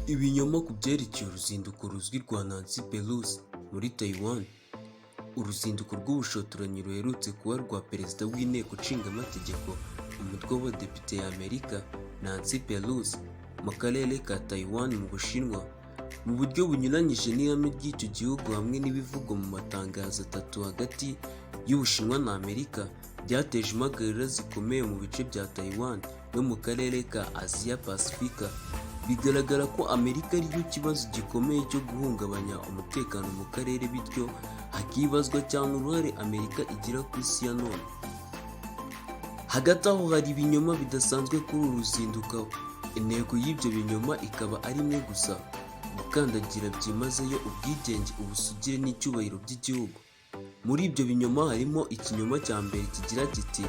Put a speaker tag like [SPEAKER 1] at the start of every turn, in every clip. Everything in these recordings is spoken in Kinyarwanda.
[SPEAKER 1] Ibinyoma ku byerekeye uruzinduko ruzwi rwa Nancy Pelosi muri Taiwan. Uruzinduko rw'ubushotoranyi ruherutse kuba rwa Perezida w'Inteko Nshingamategeko, umutwe w'Abadepite y'Amerika, Nancy Pelosi, mu karere ka Taiwan mu Bushinwa, mu buryo bunyuranyije n'ihame ry'icyo gihugu hamwe n'ibivugwa mu matangazo atatu hagati y'Ubushinwa na Amerika, byateje impagarara zikomeye mu bice bya Taiwan no mu karere ka Aziya Pasifika. Bigaragara ko Amerika ariyo kibazo gikomeye cyo guhungabanya umutekano mu karere, bityo hakibazwa cyane uruhare Amerika igira ku isi ya none. Hagati aho, hari ibinyoma bidasanzwe kuri uru ruzinduko, intego y'ibyo binyoma ikaba ari imwe gusa: gukandagira byimazeyo ubwigenge, ubusugire n'icyubahiro by'igihugu. Muri ibyo binyoma harimo ikinyoma cya mbere kigira kiti: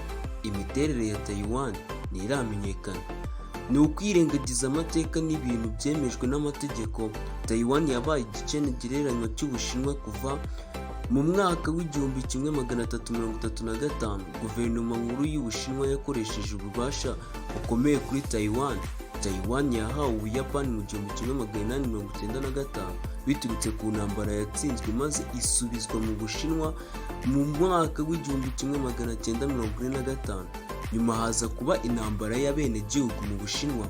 [SPEAKER 1] "Imiterere ya Taiwan ntiramenyekana." Ni ukwirengagiza amateka n'ibintu byemejwe n'amategeko. Taiwan yabaye igice ntagereranywa cy'Ubushinwa kuva mu mwaka w'1335. Guverinoma nkuru y'Ubushinwa yakoresheje ububasha bukomeye kuri Taiwan. Taiwan yahawe Ubuyapani mu 1895 biturutse ku ntambara yatsinzwe, maze isubizwa mu Bushinwa mu mwaka w'1945. Nyuma haza kuba intambara y'abenegihugu mu Bushinwa.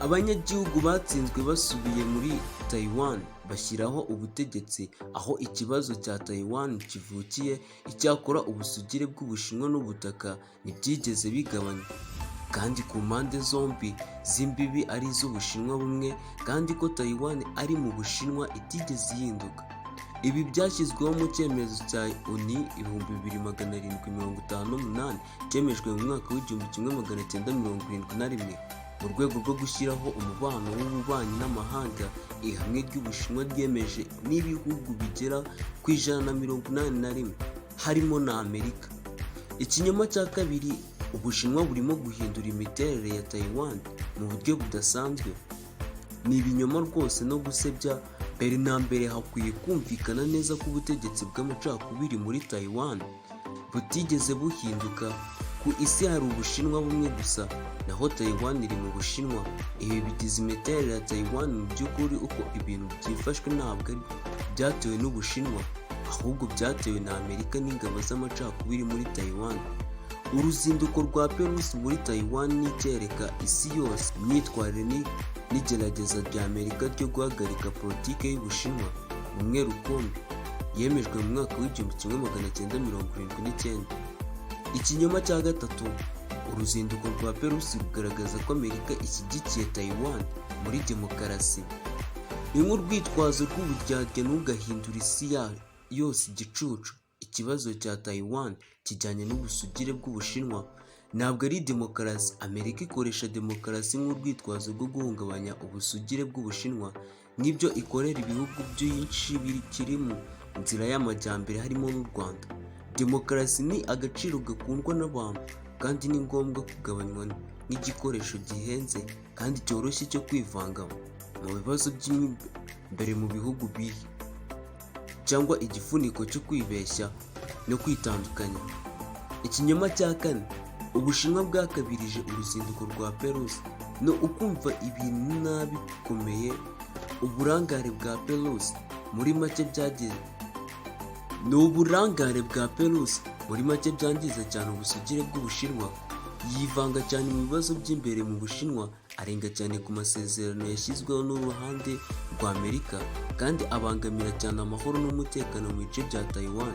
[SPEAKER 1] Abanyagihugu batsinzwe basubiye muri Taiwan, bashyiraho ubutegetsi aho ikibazo cya Taiwan kivukiye. Icyakora, ubusugire bw'Ubushinwa n'ubutaka ntibyigeze bigabanywa, kandi ku mpande zombi z'imbibi ari iz'Ubushinwa bumwe, kandi ko Taiwan ari mu Bushinwa itigeze ihinduka. Ibi byashyizweho mu cyemezo cya ONU 2758 cyemejwe mu mwaka w'1971 mu rwego rwo gushyiraho umubano w'ububanyi n'amahanga, ihame ry'Ubushinwa ryemeje n'ibihugu bigera ku 181, harimo na Amerika. Ikinyoma cya kabiri: Ubushinwa burimo guhindura imiterere ya Taiwan mu buryo budasanzwe. Ni ibinyoma rwose no gusebya. Mbere na mbere, hakwiye kumvikana neza ko ubutegetsi bw'amacakubiri muri Taiwan butigeze buhinduka. Ku isi hari Ubushinwa bumwe gusa, naho Taiwan iri mu Bushinwa. Ibi bigize imiterere ya Taiwan. Mu by'ukuri, uko ibintu byifashwe ntabwo ari byatewe n'Ubushinwa, ahubwo byatewe na Amerika n'ingabo z'amacakubiri muri Taiwan. Uruzinduko rwa Pelosi muri Taiwan ni icyereka isi yose imyitwarire n'igerageza rya Amerika ryo guhagarika politiki y'Ubushinwa bumwe rukumbi yemejwe mu mwaka w'1979. Ikinyoma cya gatatu: Uruzinduko rwa Pelosi rugaragaza ko Amerika ishyigikiye Taiwan muri demokarasi. Ni nk'urwitwazo rw'uburyarya. Ntugahindure isi yose igicucu. Ikibazo cya Taiwan kijyanye n'ubusugire bw'Ubushinwa, ntabwo ari demokarasi. Amerika ikoresha demokarasi nk'urwitwazo rwo guhungabanya ubusugire bw'Ubushinwa, nk'ibyo ikorera ibihugu byinshi bikiri mu nzira y'amajyambere, harimo n'u Rwanda. Demokarasi ni agaciro gakundwa n'abantu, kandi ni ngombwa kugabanywa nk'igikoresho gihenze kandi cyoroshye cyo kwivanga mu bibazo by'imbere mu bihugu bihi, cyangwa igifuniko cyo kwibeshya no kwitandukanya. Ikinyoma cya kane: Ubushinwa bwakabirije uruzinduko rwa Pelosi. Ni ukumva ibintu nabi bikomeye. Uburangare bwa Pelosi muri make byagize ni uburangare bwa Pelosi muri make byangiza cyane ubusugire bw'Ubushinwa. Yivanga cyane mu bibazo by'imbere mu Bushinwa, arenga cyane ku masezerano yashyizweho n'uruhande rwa Amerika, kandi abangamira cyane amahoro n'umutekano mu bice bya Taiwan.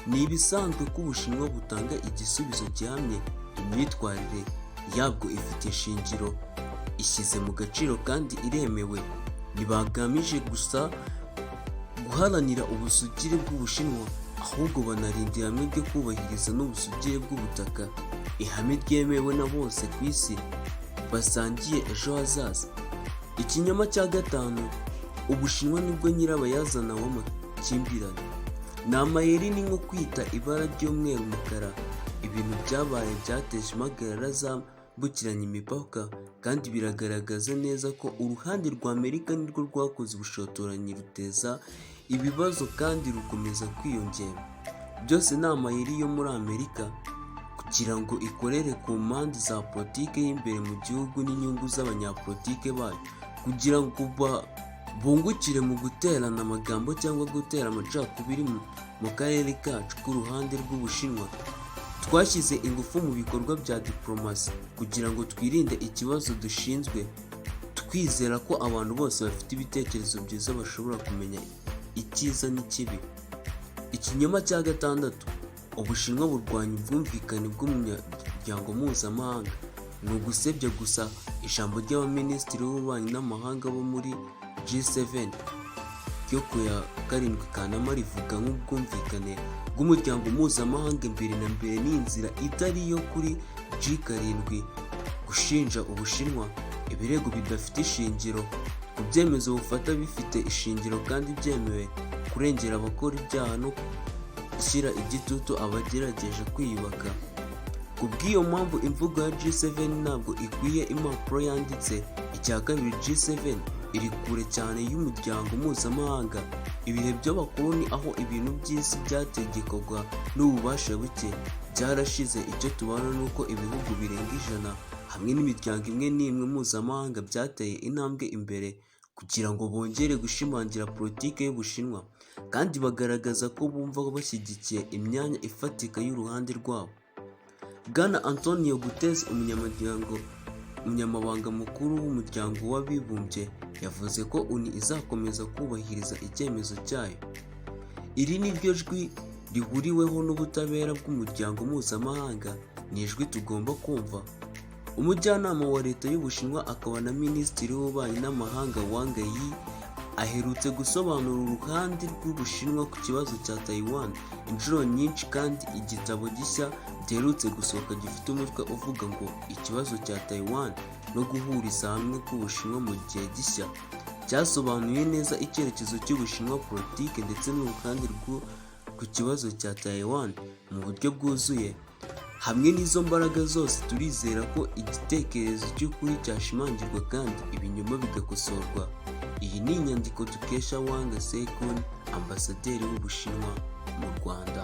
[SPEAKER 1] Ni ibisanzwe ko Ubushinwa butanga igisubizo gihamye. Imyitwarire yabwo ifite ishingiro, ishyize mu gaciro kandi iremewe. Ntibagamije gusa guharanira ubusugire bw'Ubushinwa, ahubwo banarinda ihame ryo kubahiriza n'ubusugire bw'ubutaka, ihame ryemewe na bose ku isi basangiye ejo hazaza. Ikinyoma cya gatanu: Ubushinwa nibwo nyirabayazana w'amakimbirane. Ni amayeri, ni nko kwita ibara ry'umweru umukara. Ibintu byabaye byateje impagarara zambukiranya imipaka, kandi biragaragaza neza ko uruhande rwa Amerika nirwo rwakoze ubushotoranyi, ruteza ibibazo kandi rukomeza kwiyongera. Byose ni amayeri yo muri Amerika kugira ngo ikorere ku mpande za politiki y'imbere mu gihugu n'inyungu z'abanyapolitike bayo. Kugira ngo bungukire mu guterana amagambo cyangwa gutera amacakubiri mu karere kacu. Ku ruhande rw'Ubushinwa, twashyize ingufu mu bikorwa bya diplomasi kugira ngo twirinde ikibazo dushinzwe, twizera ko abantu bose bafite ibitekerezo byiza bashobora kumenya icyiza n'ikibi. Ikinyoma cya gatandatu: Ubushinwa burwanya ubwumvikane bw'umuryango mpuzamahanga. Ni ugusebya gusa. Ijambo ry'abaminisitiri b'ububanyi n'amahanga bo muri G7 ryo ku ya 7 Kanama rivuga nk'ubwumvikane bw'umuryango mpuzamahanga mbere na mbere ni inzira itari iyo kuri G7 gushinja Ubushinwa ibirego bidafite ishingiro ku byemezo bufata bifite ishingiro kandi byemewe, kurengera abakora ibyaha no gushyira igitutu abagerageje kwiyubaka. Ku bw'iyo mpamvu, imvugo ya G7 ntabwo ikwiye impapuro yanditse. Icya kabiri, G7 iri kure cyane y'umuryango mpuzamahanga. Ibihe by'abakoloni, aho ibintu by'isi byategekwaga n'ububasha buke, byarashize. Icyo tubona ni uko ibihugu birenga 100 hamwe n'imiryango imwe n'imwe mpuzamahanga byateye intambwe imbere kugira ngo bongere gushimangira politiki y'Ubushinwa kandi bagaragaza ko bumva bashyigikiye imyanya ifatika y'uruhande rwabo. Bwana Antonio Guterres, umunyamabanga mukuru w'Umuryango w'Abibumbye, yavuze ko ONU izakomeza kubahiriza icyemezo cyayo. Iri ni ryo jwi rihuriweho n'ubutabera bw'umuryango mpuzamahanga, ni ijwi tugomba kumva. Umujyanama wa leta y'Ubushinwa akaba na minisitiri w'ububanyi n'amahanga, Wang Yi, aherutse gusobanura uruhande rw'Ubushinwa ku kibazo cya Taiwan inshuro nyinshi, kandi igitabo gishya giherutse gusohoka gifite umutwe uvuga ngo "Ikibazo cya Taiwan no guhuriza hamwe k'Ubushinwa mu gihe gishya" cyasobanuye neza icyerekezo cy'Ubushinwa, politiki ndetse n'uruhande ku kibazo cya Taiwan mu buryo bwuzuye. Hamwe n'izo mbaraga zose, turizera ko igitekerezo cy'ukuri cyashimangirwa kandi ibinyoma bigakosorwa. Iyi ni inyandiko dukesha Wang Shicun, ambasaderi w'Ubushinwa mu Rwanda.